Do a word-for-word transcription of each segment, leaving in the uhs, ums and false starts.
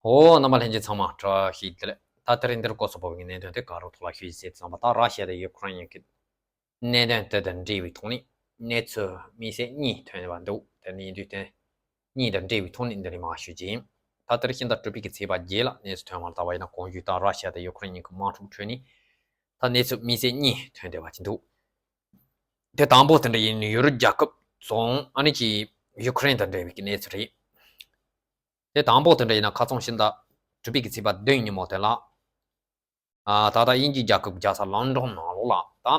ཨོ། རྣམ་པ་ལྷན་རྒྱས་ཚང་མ་བཀྲ་ཤིས་བདེ་ལེགས། ད་དེ་རིང་འདིར་སྐོར་སོགས་པ་བའི་གནད་དོན་དེ་ག་རོ་ཐོག་ལ་ཞུས་ཟེར་ཙམ་པ། ད་ར་ཤི་ཡ་དང་ཡུ་ཁུ་རེན་གཉིས་ཀྱི་གནད་དོན་དེ་དང་འབྲེལ་བའི་ཐོག་ནས་གནས་ཚུལ་དམིགས་བསལ་གཉིས་ཐོན་པ་འདུག་དེ་ནས་ཡིན་དུས་དེ་གཉིས་དང་འབྲེལ་བའི་ཐོག་ནས་འདི་རིང་མར་ཞུ་རྒྱུ་ཡིན། ད་དེ་རིང་ཕྱི་ཟླ་དྲུག་པའི་གི་ཚེས་པ་བརྒྱད་ལ་གནས་ཚུལ་ཐོན་པར་ལྟ་བ་ཡིན་ན། གོང་ཞུས་ལྟར་ར་ཤི་ཡ་དང་ཡུ་ཁུ་རེན་གཉིས་ཀྱི་དམག་འཁྲུག་ཁྲོད་ནས་ད་གནས་ཚུལ་དམིགས་བསལ་གཉིས་ཐོན་བསྡད་པ་ཅིག་འདུག་དེ་དང་པོ་དེ་འདྲ་ཡིན་ན་ཡུ་རོབ་རྒྱལ་ཁབ་ཚོ་ཨ་ནི་ཀྱི་ཡུ་ཁུ་རེན་དང་འབྲེལ་བའི་གི་གནས་ཚུལ་རེད། དེ་དང་པོ་དེ་འདྲ་ཡིན་ན་ཁ་སང་ཕྱི་ཟླ་དྲུག་པའི་གི་ཚེས་པ་བདུན་ཉིན་མོ་དེ་ལ། ཨ། ད་ལྟ་དབྱིན་ཇིའི་རྒྱལ་ཁབ་རྒྱལ་ས་ལོན་ཌོན་ནང་ལོགས་ལ་ད་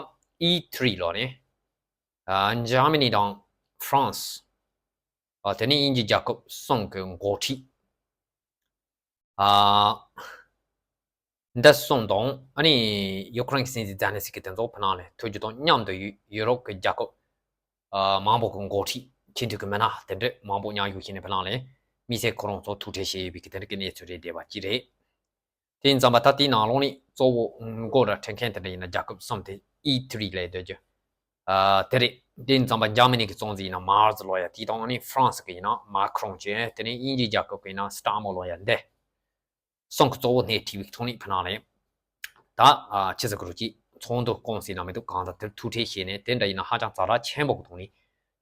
ཨི་ཐི་རི་ལོ་ནས། ཨ། འཇར་མ་ནི་དང་ཧྥ་རན་སི། ཨ། དེ་ནས་དབྱིན་ཇིའི་རྒྱལ་ཁབ་གསུམ་གི་འགོ་ཁྲིད། ཨ། འདི་གསུམ་དང་ཨ་ནི་ཡུ་ཁུ་རེན་གྱི་སྲིད་འཛིན་ཛེ་ལན་སི་ཀི་དེ་ཚོ་ཕ་ནང་ལ་ཐུག་རྒྱུ་དང་མཉམ་དུ་ཡུ་ཡུ་རོབ་ཀྱི་རྒྱལ་ཁབ། ཨ། མང་པོ་གི་འགོ་ཁྲིད་ཆེས་མཐོའི་གི་མི་སྣ་དེ་འདྲ་མང་པོ་མཉམ་ཞུགས་བྱས་ནས་ཕ་ནང་ལ་དམིགས་བསལ་ཁོ་རང་ཚོ་ཐུག་འཕྲད་བྱས་ཡོད་པའི་གི་དེ་འདྲ་གི་གནས་ཚུལ་རེད་བསྡད་པ་ཅིག་རེད། དེ་ཡིན་ཙམ་པ་ད་དེའི་ནང་ལོགས་ནས་གཙོ་བོ་མགོ་ར་འཐེན་མཁན་དེ་འདྲ་ཡིན་ན་རྒྱལ་ཁབ་གསུམ་དེ་ཨི་ཐི་རི་ལབ་སྡོད་རྒྱུ། ཨ། དེ་རེད། དེ་ཡིན་ཙམ་པ་འཇར་མ་ནི་གི་གཙོ་འཛིན་ཡིན་ན་མར་ཛི་ལོ་ཡ། དེའི་ཐོག་ནས་ཧྥ་རན་སི་གི་ཡིན་ན་མ་ཁི་རོང་བྱས། དེ་ནས་དབྱིན་ཇིའི་རྒྱལ་ཁབ་གི་ཡིན་ན་སི་ཊར་མར་ལོ་ཡ། འདི་གསུམ་གི་གཙོ་བོ་སྣེ་ཁྲིད་པའི་ཐོག་ནས་ཕ་ནང་ལ་ད། ཨ། ཆི་ཟེར་དགོས་རེད། ཅིག་ཚོགས་འདུ་བསྐོངས་ཟེར་ན་མི་འདུག་གང་ལྟར་དེར་ཐུག་འཕྲད་བྱས་ནས་དེ་འདྲ་ཡིན་ན་ཧ་ཅང་ཛ་དྲག་ཆེན་པོ་གི་ཐོག་ནས་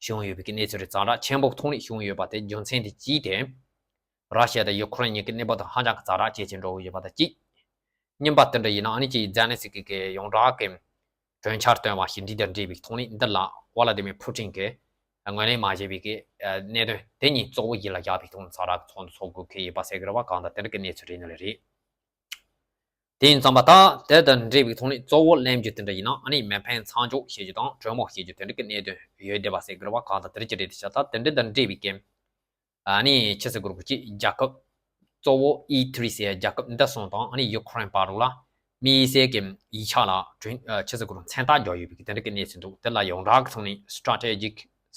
བྱུང་ཡོད་པའི་གི་གནས་ཚུལ་རེད། ཛ་དྲག་ཆེན་པོ་གི་ཐོག་ནས་བྱུང་ཡོད་པ་དེ་རྒྱུ་མཚན་དེ་གཅིག་དེ། ར་ཤི་ཡ་དང་ཡུ་ཁུ་རེན་གཉིས་ཀྱི་གནས་བབ་དང་ཧ་ཅང་གི་ཛ་དྲག་ཇེ་ཆེར་འགྲོ་གི་ཡོད་པ་དང་གཅིག་གཉིས་པ་དེ་འདྲ་ཡིན་ན་ཨ་ནི་ཅིག་ཛེ་ལན་སི་ཀི་གིས་ཡོངས་གྲགས་ཀྱི་གྲོས་འཆར་བཏོན་པ་ཞིག་འགྲིག་དང་འགྲིག་པའི་ཐོག་ནས་འདི་ལ་ཝ་ལ་དི་མིར་ཕུ་ཊིན་གྱིས་ངོས་ལེན་མ་བྱས་པའི་གི་གནད་དོན་དེ་གཉིས་གཙོ་བོ་ཡིད་ལ་བཞག་པའི་ཐོག་ནས་ཛ་དྲག་གི་ཚོགས་འདུ་ཚོགས་དགོས་ཀྱི་ཡོད་པ་ཟེར་གི་རེད་བ། གང་ལྟར་དེ་འདྲ་གི་གནས་ཚུལ་རེད་ནི་ལ་རེད། དེ་ཡིན་ཙམ་པ་ད་དེ་དང་འབྲེལ་བའི་ཐོག་ནས་གཙོ་བོ་གླེང་རྒྱུ་དེ་འདྲ་ཡིན་ན་ཨ་ནི་མེ་འཕེན་མཚམས་འཇོག་བྱེད་རྒྱུ་དང་གྲོས་མོལ་བྱེད་རྒྱུ་དེ་འདྲ་གི་གནད་དོན་ཡོད་བསྡད་པ་ཟེར་གི་རེད་བ། གང་ལྟར་དེ་འདྲ་ཅིག་རེད་དེ་ཤ། ད་དེ་འདྲ་དང་འབྲེལ་བའི་གི་ཨ་ནི་ཆི་ཟེར་དགོས་རེད། ཅིག་རྒྱལ་ཁབ་གཙོ་བོ་ཨི་ཐི་རི་ཟེར་རྒྱལ་ཁབ་འདི་གསུམ་དང་ཨ་ནི་ཡུ་ཁུ་རེན་བར་དུ་ལ་དམིགས་བསལ་གྱི་ཡིག་ཆ་ལ་གྲོས། ཨ། ཆི་ཟེར་དགོས་རེད། མཚན་རྟགས་བརྒྱབ་ཡོད་པའི་གི་དེ་འདྲ་གི་གནས་ཚུལ་འདུག་དེ་ལ་ཡོངས་གྲགས་ཀྱི་ཐོག་ནས་Strategic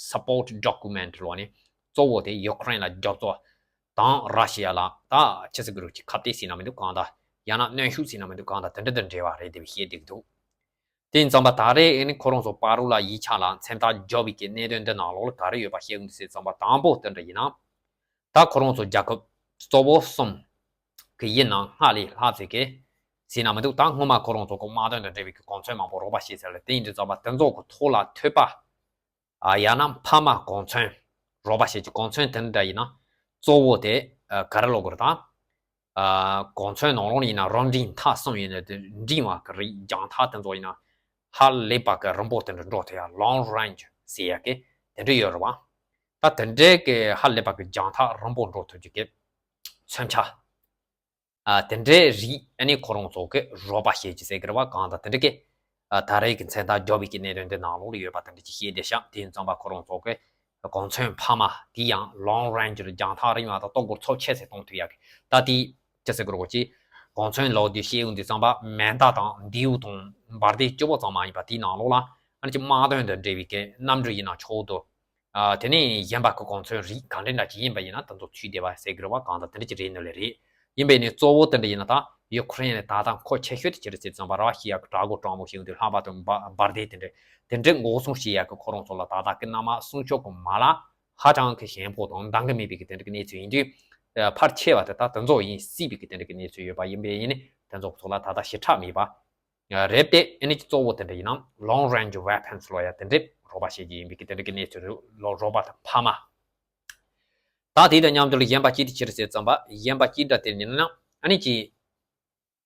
Support Document ལབ་ནས་གཙོ་བོ་དེ་ཡུ་ཁུ་རེན་ལ་རྒྱབ་སྐྱོར་དང་ར་ཤི་ཡ་ལ་ད་ཆི་ཟེར་དགོས་རེད། ཅིག་ཁ་གཏད་ཟེར་ན་མི་འདུག་གང་ལྟར་ཡང་ན་གནོན་ཤུགས་ཟེར་ན་མི་འདུག་གང་ལྟར་དེ་འདྲ་དང་འབྲེལ་བ་རེད་དེ་བཤད་བསྡད་ཀྱི་འདུག་དེ་ཡིན་ཙམ་པ་ད་རེས་ཨ་ནི་ཁོ་རང་ཚོ་བར་དུ་ལ་ཡིག་ཆ་ལ་མཚན་རྟགས་བརྒྱབ་པའི་གི་གནད་དོན་འདི་ནང་ལོགས་ལ་ག་རེ་ཡོད་པ་བཤད་ཀྱི་འདུག་ཟེར་ཙམ་པ། དང་པོ་དེ་འདྲ་ཡིན་ན། ད་ཁོ་རང་ཚོ་རྒྱལ་ཁབ་གཙོ་བོ་གསུམ་གི་ཡིན་ན་སྔར་ལས་ལྷག་ཙམ་གི་ཟེར་ན་མི་འདུག་ད་སྔོན་མ་ཁོ་རང་ཚོ་གི་དམག་དོན་དང་འབྲེལ་བའི་གི་གོ་མཚོན་མང་པོ་རོགས་པ་བྱས་ཚར་ལ། དེ་ཡིན་དུས་ཙམ་པ་དེ་ཚོ་གི་ཐོག་ལ་ཐོད་པ། ཨ། ཡང་ན་འཕར་མ་གོ་མཚོན་རོགས་པ་བྱེད་ཀྱི་གོ་མཚོན་དེ་འདྲ་ཡིན་ན་གཙོ་བོ་དེ། ཨ། ག་རེ་ལབ་དགོས་རེད་ད། ཨ། གོ་མཚོན་ནང་ལོགས་ནས་ཡིན་ན་རང་འགྲིམ་ཐག་གསུམ་ཡོད་ནས་དེ་འགྲིམ་པ་གི་རིགས། རྒྱང་ཐག་དེ་ཚོ་ཡིན་ན་ཧ་ལས་པ་གི་རིང་པོ་དེ་འདྲ་འགྲོ་ཐུབ་ཡ། Long Range ཟེར་ཡ་གི་དེ་འདྲ་ཡོད་རེད་བ། ད་དེ་འདྲའི་གི་ཧ་ལས་པ་གི་རྒྱང་ཐག་རིང་པོ་འགྲོ་ཐུབ་རྒྱུ་གི་མཚོན་ཆ། ཨ། དེ་འདྲའི་རིགས་ཨ་ནི་ཁོ་རང་ཚོ་གི་རོགས་པ་བྱེད་ཀྱི་ཟེར་གི་རེད་བ། གང་ལྟར་དེ་འདྲ་གི། ཨ། ད་རེས་ཀྱི་མཚན་རྟགས་བརྒྱབ་པའི་གི་གནད་དོན་དེ་ནང་ལོགས་ལ་ཡོད་པ་དེ་འདྲ་ཅིག་བཤད་བསྡད་ཤག་དེ་ཡིན་ཙམ་པ་ཁོ་རང་ཚོ་གི་གོ་མཚོན་འཕར་མ་དེ་ཡང་Long Range རྒྱང་ཐག་རིང་བ་དང་ལྟོ་གོས་ཚབས་ཆེ་ཙམ་གཏོང་ཐུབ་ཡ་གི། ད་དེ་ཅི་ཟེར་དགོས་རེད། ཅིག་གོ་མཚོན་ལབ་དུས་བཤད་ཡོང་དུས་ཙམ་པ་མེ་མདའ་དང་མདེའུ་དང་འབར་མདེལ་གཅིག་པོ་ཙམ་མ་ཡིན་པ། དེའི་ནང་ལོགས་ལ་ཨ་ནི་ཅིག་དམག་དོན་དང་འབྲེལ་བའི་གི་གནམ་གྲུ་ཡིན་ན་ཆོག་འདུག་ཨ། དེ་ནས་གཞན་པ་གི་གོ་མཚོན་རིགས་ག་འདྲ་འདྲ་ཅིག་ཡིན་པ་ཡིན་ན་དེ་ཚོ་ཚུད་བསྡད་པ་ཟེར་གི་རེད་བ། གང་ལྟར་དེ་འདྲ་ཅིག་རེད་ནི་ལས་རེད། ཡིན་པས་ནི་གཙོ་བོ་དེ་འདྲ་ཡིན་ན་ད་ཡུ་ཁུ་རེན་ལ་ད་ལྟ་མཁོ་ཆེ་ཤོས་དེ་ཅི་རེད་ཟེར་ཙམ་པ་ར་ཤི་ཡ་གི་དྲག་རྒོལ་དྲག་མོ་ཞིག་འདུག་ལྷག་པར་དུ་འབར་འབར་མདེལ་དེ་འདྲ་དེ་འདྲའི་འགོག་སྲུང་བྱེད་ཡག་གི་ཁོ་རང་ཚོ་ལ་ད་ལྟ་གི་གནམ་དམག་སྲུང་སྐྱོབ་ཀྱི་མ་ལག་ཧ་ཅང་གི་ཞན་པོ་དང་འདང་གི་མེད་པའི་གི་དེ་འདྲ་གི་གནས་ཚུལ་ཡིན་དུས། ཕལ་ཆེ་བ་དེ་ད་དེ་ཚོ་ཡིན་སྲིད་པའི་གི་དེ་འདྲ་གི་གནས་ཚུལ་ཡོད་པ་ཡིན་པས་ཡིན་ནི་དེ་ཚོ་ཚོ་ལ་ད་ལྟ་ཞེ་དྲག་མེད་པ། རེད་དེ། ཨ་ནི་གཙོ་བོ་དེ་འདྲ་ཡིན་ན་Long Range Weapons ལབ་ཡ་དེ་འདྲས་རོགས་པ་བྱེད་ཀྱི་ཡིན་པའི་གི་དེ་འདྲ་གི་གནས་ཚུལ་རེད། ལོ་རོགས་པ་དང་འཕར་མ། ད་དེ་དང་མཉམ་དུ་ལ་གཞན་པ་ཅིག་དེ་ཅི་རེད་ཟེར་ཙམ་པ། གཞན་པ་ཅིག་འདྲ་དེ་ཡིན་ན་ཨ་ནི་ཅི།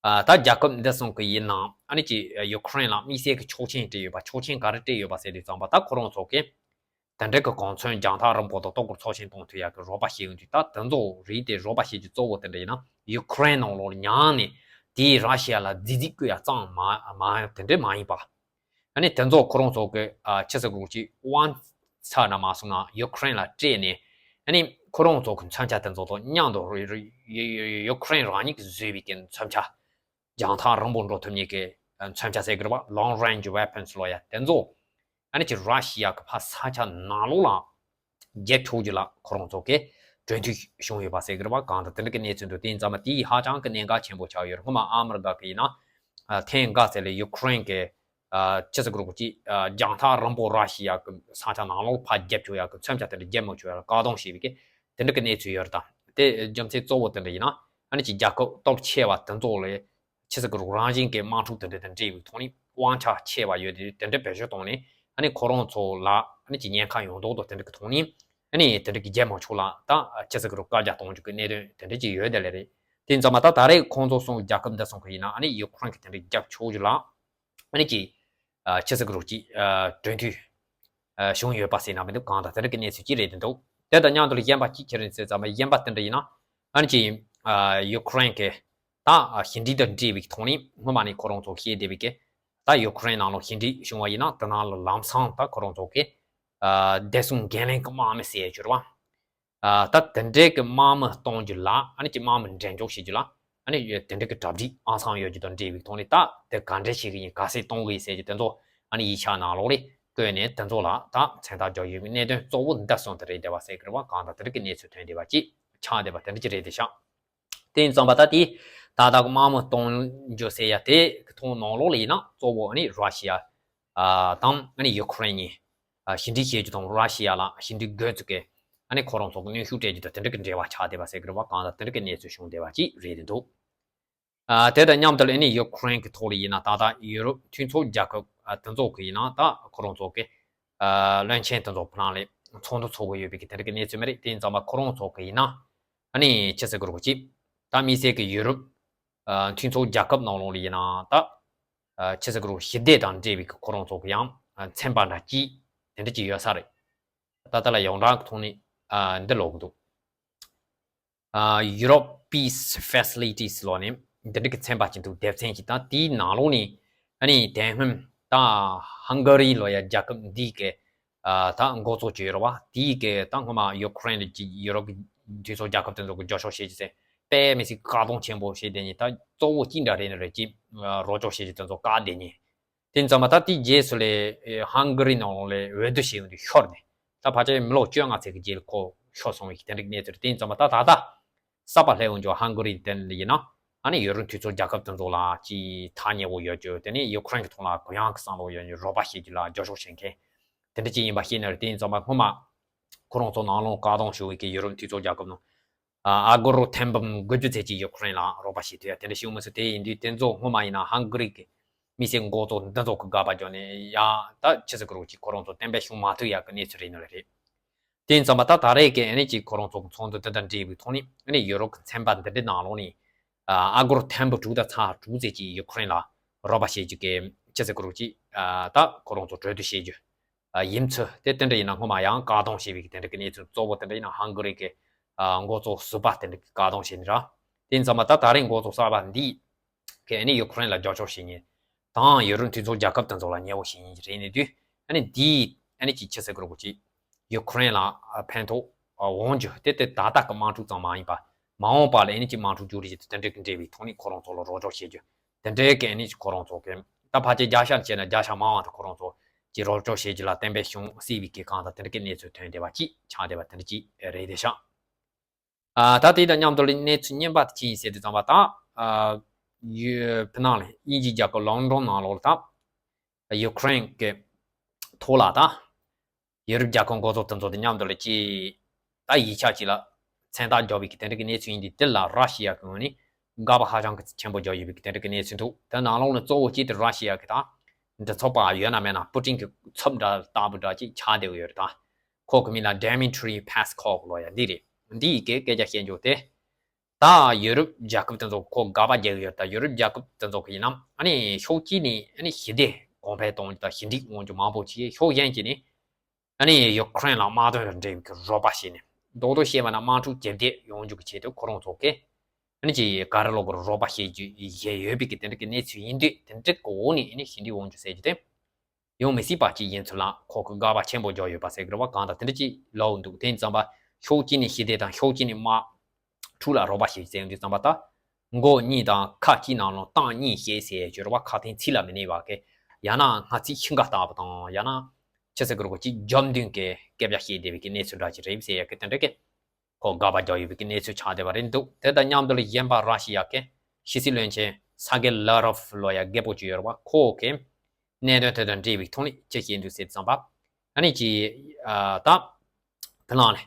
ཨ། ད་རྒྱལ་ཁབ་འདི་གསུམ་གི་ཡིན་ནའང་ཨ་ནི་ཅི་ཡུ་ཁུ་རེན་ལ་དམིགས་བསལ་གི་ཆོག་མཆན་སྤྲད་ཡོད་པ། ཆོག་མཆན་ག་རེ་སྤྲད་ཡོད་པ་ཟེར་དུས་ཙམ་པ་ད་ཁོ་རང་ཚོ་གི་དེ་འདྲའི་གི་གོ་མཚོན་རྒྱང་ཐག་རིང་པོ་དང་ལྟོ་གོས་ཚབས་ཆེན་གཏོང་ཐུབ་ཡག་གི་རོགས་པ་བྱེད་ཡོང་དུས། ད་དེ་ཚོ་རིགས་དེ་རོགས་པ་བྱེད་རྒྱུ་གཙོ་བོ་དེ་འདྲ་ཡིན་ན་ཡུ་ཁུ་རེན་ནང་ལོགས་ལ་མྱངས་ནས་དེའི་ར་ཤི་ཡ་ལ་རྫིག་རྫིག་བསྐུལ་ཡ་ཙམ་མ་མ་དེ་འདྲ་མ་ཡིན་པ། ཨ་ནི་དེ་ཚོ་ཁོ་རང་ཚོ་གི། ཨ། ཆི་ཟེར་དགོས་ཀྱི་དབང་ཆ་ན་མ་སོང་ན་ཡུ་ཁུ་རེན་ལ་སྤྲད་ནས། ཨ་ནི་ཁོ་རང་ཚོ་གི་མཚོན་ཆ་དེ་ཚོ་དང་མཉམ་དུ་ཡུ་ཁུ་རེན་རང་ཉིད་ཀྱིས་བཟོས་པའི་གི་མཚོན་ཆ། རྒྱང་ཐག་རིང་པོ་འགྲོ་ཐུབ་མཁན་གྱི་མཚོན་ཆ་ཟེར་གི་རེད་བ། Long Range Weapons ལབ་ཡ་དེ་ཚོ། ཨ་ནི་ཅིག་ར་ཤི་ཡ་གི་ཕ་ས་ཆ་ནང་ལོགས་ལ་རྒྱབ་ཆོག་རྒྱུ་ལ་ཁོ་རང་ཚོ་གི་གྲོས་མཐུན་བྱུང་ཡོད་པ་ཟེར་གི་རེད་བ། གང་ལྟར་དེ་འདྲ་གི་གནས་ཚུལ་འདུག་དེ་ཡིན་ཙང་མ་དེ་ཧ་ཅང་གི་གནད་འགག་ཆེན་པོ་ཆགས་ཡོད་རེད། སྔོན་མ་ཨ་མི་རི་ཀ་གི་ཡིན་ན་ཐེངས་འགའ་ཙམ་ལ་ཡུ་ཁུ་རེན་གི། ཨ། ཆི་ཟེར་དགོས་རེད། ཅིག་ཨ། རྒྱང་ཐག་རིང་པོ་ར་ཤི་ཡ་གི་ས་ཆ་ནང་ལོགས་ཕར་རྒྱབ་ཆོག་ཡ་གི་མཚོན་ཆ་དེ་འདྲ་རྒྱབ་མ་ཆོག་ཡ་ལ་བཀག་སྡོམ་བྱས་པའི་གི་དེ་འདྲ་གི་གནས་ཚུལ་ཡོད་རེད། ད་དེ་རྒྱུ་མཚན་གཙོ་བོ་དེ་འདྲ་ཡིན་ན། ཨ་ནི་ཅིག་རྒྱལ་ཁབ་སྟོབས་ཆེ་བ་དེ་ཚོ་ལ་ཆི་ཟེར་གི་རུ་རང་བཞིན་གྱི་དམག་འཁྲུག་དེ་འདྲ་དང་འབྲེལ་བའི་ཐོག་ནས་དབང་ཆ་ཆེ་བ་ཡོད་དེ་དེ་འདྲ་བེད་སྤྱོད་བཏང་ནས་ཨ་ནི་ཁོ་རང་ཚོ་ལ་ཨ་ནི་ཅིག་ཉེན་ཁ་ཡོང་མདོག་མདོག་དེ་འདྲ་གི་ཐོག་ནས་ཨ་ནི་དེ་འདྲ་གི་རྒྱལ་དམངས་ཚོ་ལ་ད་ཆི་ཟེར་གི་རུ་བཀའ་རྒྱ་གཏོང་རྒྱུ་གི་གནད་དོན་དེ་འདྲ་ཅིག་ཡོད་དེ་ལས་རེད། དེ་ཙམ་པ་ད་ད་རེས་ཁོང་ཚོ་གསུམ་རྒྱལ་ཁབ་འདི་གསུམ་གི་ཡིན་ན་ཨ་ནི་ཡུ་ཁུ་རེན་གི་དེ་འདྲ་རྒྱབ་ཕྱོགས་རྒྱུ་ལ་ཨ་ནི་ཅིག་ཆི་ཟེར་གི་རུ་ཅིག་གྲོས་མཐུན་བྱུང་ཡོད་པ་ཟེར་ན་མི་འདུག་གང་ལྟར་དེ་འདྲ་གི་གནས་ཚུལ་ཅིག་རེད་དེ་འདུག་དེ་དང་མཉམ་དུ་ལ་གཞན་པ་གཅིག་ཁྱེད་རང་ཚོས་ཙམ་པ་གཞན་པ་དེ་འདྲ་ཡིན་ན་ཨ་ནི་ཅིག་ཡུ་ཁུ་རེན་གི་ད་ཞི་འགྲིག་དང་འབྲེལ་བའི་ཐོག་ནས་སྔོན་མ་ནས་ཁོ་རང་ཚོ་བཤད་བསྡད་པའི་གི་ད་ཡུ་ཁུ་རེན་ནང་ལ་ཞི་འགྲིག་བྱུང་བ་ཡིན་ན་དེ་ནང་ལ་ལམ་སང་ད་ཁོ་རང་ཚོ་གི་བདེ་སྲུང་འགན་ལེན་གི་དམག་མི་ཟེར་གྱུར་བ། ད་དེ་འདྲའི་གི་དམག་མི་གཏོང་རྒྱུ་ལ་ཨ་ནི་ཅིག་དམག་མི་འགྲན་ཕྱོགས་བྱེད་རྒྱུ་ལ་ཨ་ནི་དེ་འདྲའི་གི་གྲ་སྒྲིག་ཨང་སང་ཡོད་རྒྱུ་དང་འབྲེལ་བའི་ཐོག་ནས་ད་དེ་ག་འདྲ་ཞིག་ཡིན་ག་ཚད་གཏོང་གི་ཡིན་ཟེར་རྒྱུ་དེ་ཚོ་ཨ་ནི་ཡིག་ཆ་ནང་ལོགས་ལས་བཀོད་ནས་དེ་ཚོ་ལ་ད་མཚན་རྟགས་རྒྱག་ཡོད་པའི་གནད་དོན་གཙོ་བོ་འདི་གསུམ་དེ་རེད་བསྡད་པ་ཟེར་གི་རེད་བ། གང་ལྟར་དེ་འདྲ་གི་གནས་ཚུལ་ཐོན་བསྡད་པ་ཅིག་ཆགས་བསྡད་པ་དེ་འདྲ་ཅིག་རེད་དེ་ཤག་དེ་ཡིན་ཙང་པ་ད་དེ་ད་ལྟ་གི་དམག་མི་གཏོང་རྒྱུ་ཟེར་ཡ་དེ་གི་ཐོག་ནང་ལོགས་ལ་ཡིན་ན་གཙོ་བོ་ཨ་ནི་ར་ཤི་ཡ་དང་ཨ་ནི་ཡུ་ཁུ་རེན་གཉིས་ཞི་འགྲིག་བྱེད་རྒྱུ་དང་ར་ཤི་ཡ་ལ་ཞི་འགྲིག་དགོས་ཚུལ་གྱི་ཨ་ནི་ཁོ་རང་ཚོ་གི་གནོན་ཤུགས་སྤྲད་རྒྱུ་དང་དེ་འདྲ་གི་འབྲེལ་བ་ཆགས་བསྡད་པ་ཟེར་གི་རེད་བ། གང་ལྟར་དེ་འདྲ་གི་གནས་ཚུལ་བྱུང་བསྡད་པ་ཅིག་རེད་དེ་འདུག་དེ་དང་མཉམ་དུ་ལ་ཨ་ནི་ཡུ་ཁུ་རེན་གི་ཐོག་ལ་ཡིན་ན་ད་ལྟ་ཡུ་རོབ་མཐུན་ཚོགས་རྒྱལ་ཁབ་དེ་ཚོ་གི་ཡིན་ན་ད་ཁོ་རང་ཚོ་གི་བློན་ཆེན་དེ་ཚོ་ཕ་ནང་ལ་ཚོགས་འདུ་ཚོགས་གི་ཡོད་པའི་གི་དེ་འདྲ་གི་གནས་ཚུལ་མ་རེད། དེ་ཡིན་ཙང་མ་ཁོ་རང་ཚོ་གི་ཡིན་ན་ཨ་ནི་ཆི་ཟེར་གི་རེད་གོ་ཅིག་ད་དམིགས་བསལ་གི་ཡུ་རོབ་མཐུན་ཚོགས་རྒྱལ་ཁབ་ནང་ལོགས་ལ་ཡིན་ན་ད་ཆི་ཟེར་གི་རེད་ཞི་བདེ་དང་འབྲེལ་བའི་གི་ཁོ་རང་ཚོ་གི་ཡང་ཚན་པ་འདྲ་ཅིག་དེ་འདྲ་ཅིག་ཡོད་ས་རེད། ད་ལྟ་ལ་ཡོངས་གྲགས་ཀྱི་ཐོག་ནས་འདི་ལོག་གི་འདུག Europe Peace Facilities ལོག་ནས་འདི་འདྲ་གི་ཚན་པ་ཅིག་འདུག་སྡེ་ཚན་ཅིག་དང་དེའི་ནང་ལོགས་ནས་ཨ་ནི་དེ་སྔོན་ད་ཧང་ག་རི་ལོ་ཡ་རྒྱལ་ཁབ་འདི་གི་ད་འགོ་གཙོ་བྱས་ཡོད་རེད་བ། དེའི་གི་ད་སྔོན་མ་ཡུ་ཁུ་རེན་ལ་ཅིག་ཡུ་རོབ་ཀྱི་འཐུས་ཚོགས་རྒྱལ་ཁབ་དེ་ཚོ་གི་རྒྱབ་སྐྱོར་བྱེད་ཀྱི་ཟེར་དཔེ་མི་སྲིད་བཀག་སྡོམ་ཆེན་པོ་བྱས་བསྡད་ཉིན་ད་གཙོ་བོ་ཅི་འདྲ་རེད་ནི་རེད་ཅིག་རོགས་སྐྱོར་བྱེད་ཀྱི་དེ་ཚོ་བཀག་བསྡད་ཉིན། དེ་ཙམ་པ་ད་དེའི་རྗེས་སུ་ལས་ཧང་ག་རི་ནང་ལོགས་ལས་འོས་བསྡུ་བྱས་ཡོང་དུས་ཤོར་ནས་ད་ཕལ་ཆེར་མི་ལོ་བཅོ་ལྔ་ཙམ་གྱི་རྗེས་ལ་ཁོ་ཤོར་སོང་བའི་དེ་འདྲའི་གནས་ཚུལ། དེ་ཙམ་པ་ད་ད་ལྟ་གསར་པ་སླེབས་ཡོང་རྒྱུ་ཧང་ག་རི་དེ་ཡིན་ན་ཨ་ནི་ཡུ་རོབ་འཐུས་ཚོགས་རྒྱལ་ཁབ་དེ་ཚོ་ལ་ཅིག་ཐག་ཉེ་བོ་ཡོད་རྒྱུ། དེ་ནས་ཡུ་ཁུ་རེན་གྱི་ཐོག་ལ་གུ་ཡངས་ཀྱི་བསམ་བློ་ཡོད་རྒྱུ་རོགས་པ་བྱེད་རྒྱུ་ལ་རྒྱབ་སྐྱོར་བྱེད་མཁན་དེ་འདྲ་ཅིག་ཡིན་པ་ཤེས་ནས་རེད། དེ་ཙམ་པ་སྔོན་མ་ཁོ་རང་ཚོ་ནང་ལོགས་བཀག་སྡོམ་ཞུ་བའི་གི་ཡུ་རོབ་འཐུས་ཚོགས་རྒྱལ་ཁབ་ནང་ཨ་གོ་རོ་ཐེམ་པ་དགུ་བཅུ་ཙམ་ཅིག་ཡུ་ཁུ་རེན་ལ་རོགས་པ་བྱེད་ཐུབ་ཡ་དེ་འདྲ་ཞིག་མི་སྲིད། དེ་ཡིན་དུས་དེ་ཚོ་སྔོན་མ་ཡིན་ན་ཧང་ག་རི་གི་མི་སེར་འགོ་གཙོ་འདི་ཚོ་གི་དགག་པ་བརྒྱབ་ནས་ཡ་ད་ཆི་ཟེར་གི་རེད་ཅིག་ཁོ་རང་ཚོ་གཏན་འབེབས་བྱུང་མ་ཐུབ་ཡ་གི་གནས་ཚུལ་རེད་ནི་རེད། དེ་ཡིན་ཙམ་པ་ད་ད་རེས་ཀྱི་ཨ་ནི་ཅིག་ཁོ་རང་ཚོ་གི་ཚོགས་འདུ་དེ་དང་འབྲེལ་བའི་ཐོག་ནས་ཨ་ནི་ཡུ་རོབ་ཀྱི་ཚན་པ་འདི་འདྲའི་ནང་ལོགས་ནས་ཨ་གོ་རོ་ཐེམ་པ་དྲུག་དང་ཚེག་དྲུག་ཙམ་ཅིག་ཡུ་ཁུ་རེན་ལ་རོགས་པ་བྱེད་རྒྱུ་གི་ཆི་ཟེར་གི་རེད་ཅིག་ད་ཁོ་རང་ཚོ་གྲོས་བསྡུར་བྱེད་རྒྱུ། ཡིན་ཚུལ་དེ་དེ་འདྲ་ཡིན་ན་སྔོན་མ་ཡང་བཀག་སྡོམ་བྱས་པའི་དེ་འདྲ་གི་གནས་ཚུལ། གཙོ་བོ་དེ་འདྲ་ཡིན་ན་ཧང་ག་རི་གི་འགོ་གཙོ་ཟུར་པ་དེ་འདྲ་གི་བཀག་སྡོམ་བྱས་ནི་ར། དེ་ཡིན་ཙང་མ་ད་ད་རེས་འགོ་གཙོ་གསར་པ་འདི་གི་ཨ་ནི་ཡུ་ཁུ་རེན་ལ་རྒྱབ་སྐྱོར་བྱེད་མཁན་དང་ཡུ་རོབ་འཐུས་ཚོགས་རྒྱལ་ཁབ་དེ་ཚོ་ལ་ཉེ་བོ་བྱེད་མཁན་རེད་ནི་དུས་ཨ་ནི་འདིས་ཨ་ནི་ཅིག་ཆི་ཟེར་གི་རེད་གོ་ཅིག་ཡུ་ཁུ་རེན་ལ་ཕན་ཐོགས་འོང་རྒྱུ་དེ་དེ་ད་ལྟ་གི་དམག་འཁྲུག་ཙམ་མ་ཡིན་པ་མ་འོངས་པ་ལ་ཨ་ནི་ཅིག་དམག་འཁྲུག་འགྱུར་རེས་ཀྱི་དེ་འདྲ་གི་འབྲེལ་བའི་ཐོག་ནས་ཁོ་རང་ཚོ་ལ་རོགས་སྐྱོར་བྱེད་རྒྱུ། དེ་འདྲའི་གི་ཨ་ནི་ཁོ་རང་ཚོ་གི་ད་ཕལ་ཆེར་བརྒྱ་ཆ་བྱས་ན་བརྒྱ་ཆ་མང་བ་དེ་ཁོ་རང་ཚོ་གི་རོགས་སྐྱོར་བྱེད་རྒྱུ་ལ་གཏན་འབེབས་བྱུང་སྲིད་པའི་གི་གང་ལྟར་དེ་འདྲ་གི་གནས་ཚུལ་ཐོན་བསྡད་པ་ཅིག་ཆགས་བསྡད་པ་དེ་འདྲ་ཅིག་རེད་དེ་ཤག་ཨ་ད་དེ་དང་མཉམ་དུ་ལ་གནས་ཚུལ་རྙིང་པ་དེ་ཅི་ཡིན་ཟེར་དུས་ཙམ་པ་ད་ཨ་ཡུ་ཕི་ནང་ལ་དབྱིན་ཇིའི་རྒྱལ་ཁབ་ལོན་ཌོན་ནང་ལོགས་ལ་ད་ཡུ་ཁུ་རེན་གི་ཐོག་ལ་ད་ཡུ་རོབ་རྒྱལ་ཁབ་འགོ་གཙོ་དེ་ཚོ་དང་མཉམ་དུ་ལ་ཅིག་ད་ཡིག་ཆ་ཅིག་ལ་མཚན་རྟགས་རྒྱག་པའི་གི་དེ་འདྲ་གི་གནས་ཚུལ་ཡིན་དུས་དེ་ལ་ར་ཤི་ཡ་གི་ངོས་ནས་དགག་པ་ཧ་ཅང་གི་ཆེན་པོ་རྒྱག་ཡོད་པའི་གི་དེ་འདྲ་གི་གནས་ཚུལ་འདུག་དེ་ནང་ལོགས་ནས་གཙོ་བོ་གཅིག་དེ་ར་ཤི་ཡ་གི་ད་མགྲིན་ཚབ་པ་ཡོད་ན་མེད་ན་པུ་ཏིན་གི་ཚབ་འདྲ་ལྟ་བུ་འདྲ་ཅིག་ཆགས་བསྡད་ཡོད་རེད། ད་ཁོ་གི་མིང་ལ་Dmitry Peskov ལོ་ཡ་འདི་རེད། འདི་ཡི་གི་སྐད་ཆ་བཤད་རྒྱུ་དེ། ད་ཡུ་རོབ་རྒྱལ་ཁབ་དེ་ཚོ་ཁོ་དགག་པ་རྒྱག་གི་ཡོད། ད་ཡུ་རོབ་རྒྱལ་ཁབ་དེ་ཚོ་གི་ཡིན་ནམ་ཨ་ནི་ཕྱོགས་གཅིག་ནས་ཨ་ནི་ཞི་བདེ་གོང་འཕེལ་གཏོང་རྒྱུ་དང་ཞི་འགྲིག་ཡོང་རྒྱུ་མང་པོ་བྱས། ཕྱོགས་གཞན་གཅིག་ནས་ཨ་ནི་ཡུ་ཁུ་རེན་ལ་དམག་དོན་དང་འབྲེལ་བའི་གི་རོགས་པ་བྱས་ནས་རྡོག་རྡོག་བཤད་པ་ན་དམག་འཁྲུག་ཇེ་བདེ་ཡོང་རྒྱུ་གི་ཆེད་དུ་ཁོ་རང་ཚོ་གི་ཨ་ནི་ཅིག་ག་རེ་ལོག་གི་རོགས་པ་བྱེད་རྒྱུ་བྱས་ཡོད་པའི་གི་དེ་འདྲ་གི་གནས་ཚུལ་ཡིན་དུས་དེ་འདྲ་གི་འོག་ནས་ཨ་ནི་ཞི་འགྲིག་ཡོང་རྒྱུ་ཟེར་རྒྱུ་དེ། ཡོང་མི་སྲིད་པ་ཅིག་ཡིན་ཚུལ་ལ་ཁོ་གི་དགག་པ་ཆེན་པོ་རྒྱག་ཡོད་པ་ཟེར་གི་རེད་བ། གང་ལྟར་དེ་འདྲ་ཅིག་ལབ་འདུག་དེ་ཡིན་ཙམ་པ་ཕྱོགས་གཅིག་ནས་ཞི་བདེ་དང་ཕྱོགས་གཅིག་ནས་དམག་འཁྲུག་ལ་རོགས་པ་བྱེད་ཟེར་ཡོང་དུས་ཙམ་པ་ད་མགོ་གཉིས་དང་ཁ་གཅིག་ནང་ལོགས་གཏམ་གཉིས་བཤད་ཟེར་གྱི་རེད་བ། ཁ་དན་ཚིག་ལ་མི་གནས་པ་གི་ཡང་ན་སྔ་ཚིག་ཤིང་ཀ་ལྟ་བུ་དང་ཡང་ན་ཆི་ཟེར་གི་རེད་གོ་ཅིག་རྒྱབ་མདུན་གི་སྐད་ཆ་བཤད་བསྡད་པའི་གི་གནས་ཚུལ་འདྲ་ཅིག་རེད་ཟེར་ཡ་གི་དེ་འདྲ་གི་ཁོ་དགག་པ་རྒྱག་ཡོད་པའི་གི་གནས་ཚུལ་ཆགས་བསྡད་པ་རེད་འདུག་དེ་དང་མཉམ་དུ་ལ་གཞན་པ་ར་ཤི་ཡ་གི་ཕྱི་སྲིད་བློན་ཆེན་ས་གེ་ལ་རོབ་ལོ་ཡ་རྒད་པོ་ཅིག་ཡོད་རེད་བ། ཁོ་གི་གནད་དོན་དེ་དང་འབྲེལ་བའི་ཐོག་ནས་ཅི་བཤད་འདུག་ཟེར་ཙམ་པ་ཨ་ནི་ཅི་ད་ཕི་ནང་ལ་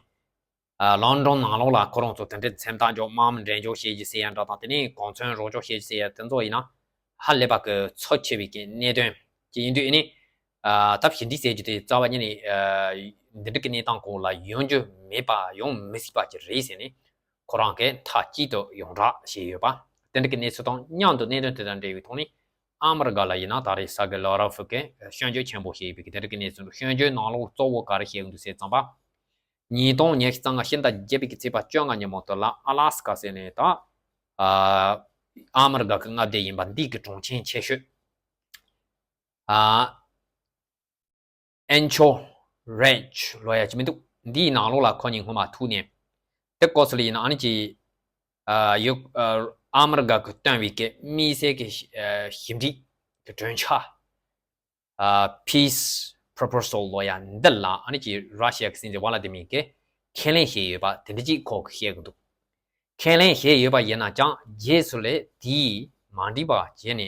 ཨ་ལོན་ཌོན་ནང་ལོགས་ལ་ཁོ་རང་ཚོ་དེ་འདྲའི་མཚན་རྟགས་འཇོག་དམག་མི་འགྲེམས་འཇོག་བྱེད་ཀྱི་ཟེར་ཡ་འདྲ་དང་། དེ་ནས་གོ་མཚོན་རོགས་སྐྱོར་བྱེད་ཀྱི་ཟེར་ཡ་དེ་ཚོ་ཡིན་ན་ཧ་ལས་པ་གི་ཚོ་ཆེ་བའི་གི་གནད་དོན་ཅིག་ཡིན་དུས། ཨ་ནི་ཨ་ད་ཞི་འགྲིག་ཟེར་རྒྱུ་དེ་རྩ་བ་ཉིད་ནས་ཨ་འདི་འདྲ་གི་གནས་སྟངས་སྐོར་ལ་ཡོང་རྒྱུ་མེད་པ། ཡོང་མི་སྲིད་པ་ཅིག་རེད་ཟེར་ནས་ཁོ་རང་གིས་མཐའ་གཅིག་ཏུ་ཡོངས་གྲགས་བྱས་ཡོད་པ། དེ་འདྲ་གི་གནས་ཚུལ་དང་མཉམ་དུ། གནད་དོན་དེ་དང་འབྲེལ་བའི་ཐོག་ནས་ཨ་མི་རི་ཀ་ལ་ཡིན་ན་ད་རེས་ས་གི་ལོ་ར་ཧྥུ་གིས་སྐྱོན་བརྗོད་ཆེན་པོ་བྱས་ཡོད་པའི་གི་དེ་འདྲ་གི་གནས་ཚུལ་འདུག། སྐྱོན་བརྗོད་ནང་ལོགས་གཙོ་བོ་ག་རེ་བྱས་ཡོད་འདུག་ཟེར་ཙམ་པ། ཉིས་སྟོང་ཉི་ཤུ་རྩ་ལྔ་ཕྱི་ཟླ་བརྒྱད་པའི་གི་ཚེས་པ་བཅོ་ལྔ་ཉིན་མོ་དེ་ལ་ཨ་ལ་སི་ཀ་ཟེར་ནས་ད་ཨ་ཨ་མི་རི་ཀ་གི་མངའ་སྡེ་ཡིན་པ་འདི་གི་གྲོང་ཁྱེར་ཆེ་ཤོས་ཨ་ཨན་ཆོ་རེཇ་ལབ་ཡ་ཅིག་མི་འདུག། འདིའི་ནང་ལོགས་ལ་ཁོ་གཉིས་སྔོན་མ་ཐུག་ནས། དེ་སྐབས་སུ་ལ་ཡིན་ན་ཨ་ནི་ཅིག་ཨ་ཡུ་ཨ་ཨ་མི་རི་ཀ་གིས་བཏོན་པའི་གི་དམིགས་བསལ་གི་ཨ་ཞི་འགྲིག་གི་གྲོས་འཆར། ཨ་peace proposal ལབ་ཡ་འདི་ལ་ཨ་ནི་ཅིག་ར་ཤི་ཡ་གི་སྲིད་འཛིན་ཝ་ལ་ཏི་མིར་གིས་ཁས་ལེན་བྱས་ཡོད་པ་དེ་འདྲ་ཅིག་ཁོ་གིས་བཤད་གི་འདུག། ཁས་ལེན་བྱས་ཡོད་པ་ཡིན་ན་ཀྱང་རྗེས་སུ་ལ་དེའི་མ་འགྲིག་པ་བྱས་ནས།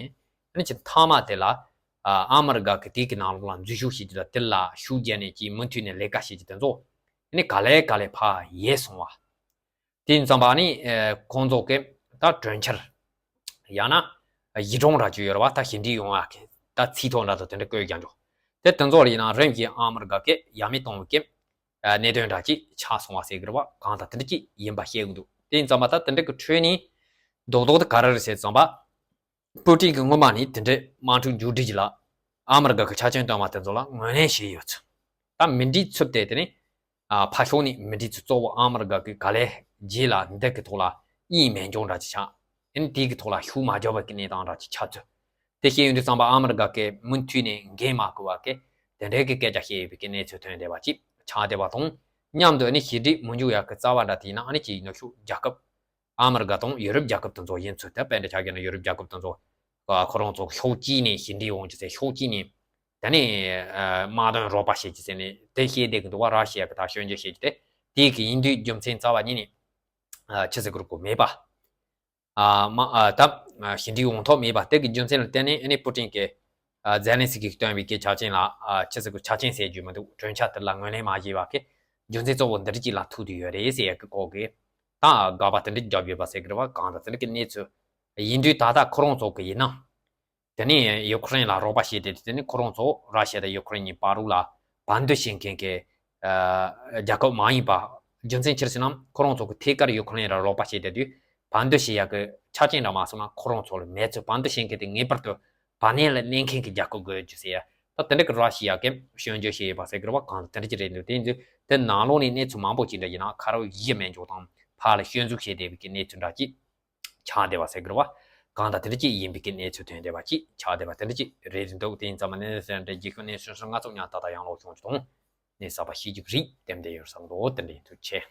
ཨ་ནི་ཅིག་མཐའ་མ་དེ་ལ་ཨ་ཨ་མི་རི་ཀ་གིས་དེ་གི་ནང་ལོགས་ལ་འཛུལ་ཞུགས་བྱེད་རྒྱུ་དང་། དེ་ལ་ཤུགས་རྒྱབ་ནས་ཅིག་མུ་མཐུད་ནས་ལས་ཀ་བྱེད་རྒྱུ་དེ་ཚོ་ཨ་ནི་ག་ལེ་ག་ལེ་ཕར་ཡལ་སོང་བ། དེ་ཡིན་ཙམ་པ་ཨ་ནི་ཨ་ཁོང་ཚོ་གིས་ད་གྲོས་འཆར་ཡང་ན་གཞི་གྲངས་འདྲ་ཅིག་ཡོད་རེད་བ། ད་ཞི་འགྲིག་ཡོང་ཡ་གི་ད་ཚིག་ཐོ་འདྲ་དང་དེ་འདྲ་བཀོད་ཀྱང་འགྲོ། དེ་དེ་ཚོ་ལ་ཡིན་ན་རིམ་བཞིན་ཨ་མི་རི་ཀ་གིས་ཡ་མེད་གཏོང་བའི་གི་ཨ་གནད་དོན་འདྲ་ཅིག་ཆགས་སོང་བ་ཟེར་གི་རེད་བ། གང་ལྟར་དེ་འདྲ་ཅིག་ཡིན་པ་བཤད་གི་འདུག། དེ་ཡིན་ཙམ་པ་ད་དེ་འདྲ་གི་ཁྲོད་ནས་རྡོག་རྡོག་དེ་ག་རེ་རེད་ཟེར་ཙམ་པ། པུ་ཏིན་གྱིས་སྔོན་མ་ནས་དེ་འདྲའི་དམག་འཁྲུག་མཇུག་སྒྲིལ་རྒྱུ་ལ་ཨ་མི་རི་ཀ་གིས་ཆ་རྐྱེན་བཏོན་པ་དེ་ཚོ་ལ་ངོས་ལེན་བྱས་ཡོད་ཚུལ། ད་མི་འགྲིག་ཚུལ་དེ་དེ་ནི་ཨ་ཕར་ཕྱོགས་ནས་མི་འགྲིག་ཚུལ་གཙོ་བོ་ཨ་མི་རི་ཀ་གིས་ག་ལེ་རྗེས་ལ་འདི་གི་ཐོག་ལ་དབྱིངས་མེད་འཇོག་འདྲ་ཅིག་ཆགས། ཨ་ནི་དེ་གི་ཐོག་ལ་ཤུགས་མ་རྒྱབ་པའི་གི་གནས་སྟངས་འདྲ་ཅིག་ཆགས་ཚུལ། དེ་བཤད་ཡོང་དུས་ཙམ་པ་ཨ་མི་རི་ཀ་གིས་མུ་མཐུད་ནས་འགན་མ་འཁུར་བ་གི་དེ་འདྲའི་གི་སྐད་ཆ་བཤད་ཡོད་པའི་གི་གནས་ཚུལ་ཐོན་བསྡད་པ་ཅིག་ཆགས་བསྡད་པ་དང་མཉམ་དུ། ཨ་ནི་ཞི་འགྲིག་མི་འཇུག་ཡ་གི་རྩ་བ་འདྲ་དེ་ཡིན་ན་ཨ་ནི་ཅིག་ནུབ་ཕྱོགས་རྒྱལ་ཁབ་ཨ་མི་རི་ཀ་དང་ཡུ་རོབ་རྒྱལ་ཁབ་དེ་ཚོ་ཡིན་ཚུལ། དེ་དཔེ་འདྲ་ཆ་བཞག་ན་ཡུ་རོབ་རྒྱལ་ཁབ་དེ་ཚོ་ཁོ་རང་ཚོ་ཕྱོགས་གཅིག་ནས་ཞི་འགྲིག་ཡོང་རྒྱུ་ཟེར། ཕྱོགས་གཅིག་ནས་དེ་ནས་ཨ་དམག་དོན་རོགས་པ་བྱེད་རྒྱུ་ཟེར་ནས་དེ་བཤད་བསྡད་གི་འདུག་བ། ར་ཤི་ཡ་གིས་ད་སྐྱོན་བརྗོད་བྱེད་རྒྱུ་དེ། དེ་གི་ཡིན་དུས་རྒྱུ་མཚན་རྩ་བ་ཉིད་ནས་ཨ་ཆི་ཟེར་དགོས་རེད་གོ་མེད་པ། ཨ་མ་ཨ་ད་ཨ་ཞི་འགྲིག་ཡོང་ཐབས་མེད་པ་དེ་གི་རྒྱུ་མཚན་ལ་བརྟེན་ནས། ཨ་ནི་པུ་ཏིན་གྱིས་ཨ་ཛེ་ལན་སི་ཀི་གིས་བཏོན་པའི་གི་ཆ་རྐྱེན་ལ་ཨ་ཆི་ཟེར་དགོས། ཆ་རྐྱེན་ཟེར་རྒྱུ་མི་འདུག། གྲོས་འཆར་དེ་ལ་ངོས་ལེན་མ་བྱས་པ་གི་རྒྱུ་མཚན་གཙོ་བོ་འདི་འདྲ་ཅིག་ལ་ཐུག་བསྡད་ཡོད་རེད་ཟེར་ཡ་གི་སྐོར་གི་ད་དགག་པ་དེ་འདྲ་བརྒྱབ་ཡོད་པ་ཟེར་གི་རེད་བ། གང་ལྟར་དེ་འདྲ་གི་གནས་ཚུལ་ཡིན་དུས། ད་ལྟ་ཁོ་རང་ཚོ་གི་ཡིན་ན། དེ་ནས་ཡུ་ཁུ་རེན་ལ་རོགས་པ་བྱས་ཏེ། དེ་ནས་ཁོ་རང་ཚོ་ར་ཤི་ཡ་དང་ཡུ་ཁུ་རེན་གཉིས་བར་ལ་བར་འདུམ་བྱེད་མཁན་གྱི་ཨ་རྒྱལ་ཁབ་མ་ཡིན་པ། རྒྱུ་མཚན་ཅི་རེད་ཟེར་ན། ཁོ་རང་ཚོ་གིས་ཐད་ཀར་ཡུ་ཁུ་རེན་ལ་རོགས་པ་བྱས་བསྡད་དུས་བར་འདུམ་བྱེད་ཡག་གི་ཆ་རྐྱེན་འདྲ་མ་བཟུང་ན་ཁོ་རང་ཚོ་ལ་མེད་ཚུལ། བར་འདུམ་བྱེད་མཁན་དེ་ངེས་པར་དུ་བར་གནས་ལ་གནས་མཁན་གྱི་རྒྱལ་ཁབ་དགོས་རྒྱུ་ཟེར་ཡ། ད་དེ་འདྲ་གི་ར་ཤི་ཡ་གིས་སྐྱོན་བརྗོད་བྱས་ཡོད་པ་ཟེར་གི་རེད་བ། གང་ལྟར་དེ་འདྲ་ཅིག་རེད་འདུག། དེ་ཡིན་དུས་དེ་ནང་ལོགས་ནས་གནས་ཚུལ་མང་པོ་ཅིག་འདྲ་ཡིན་ན་ཁ་རོག་ཡེ་མེད་འཇོག་དང་ཕར་ལ་སྐྱོན་འཛུགས་བྱས་བསྡད་པའི་གི་གནས་ཚུལ་འདྲ་ཅིག་ཆགས་བསྡད་པ་ཟེར་གི་རེད་བ། གང་ལྟར་དེ་འདྲ་ཅིག་ཡིན་པའི་གི་གནས་ཚུལ་ཐོན་བསྡད་པ་ཅིག་ཆགས་བསྡད་པ་དེ་འདྲ་ཅིག་རེད་འདུག། དེ་ཡིན་ཙང་མ་གནས་ཚུལ་འདྲ་རྒྱུས་ཁོ་གནས་ཚུལ་སོང་ང་ཚོ་ཉག་ཏག་ཏག་ཡང་ལོག་བྱུང་ཆུ་དང་གནས་ས་པ་ཤེས་རྒྱུ་རིགས་ལྟེམ་བསྡད་ཡོད་བསམ་འདུག། དེ་འདྲ་ཡིན་ཐུགས་ཆེ།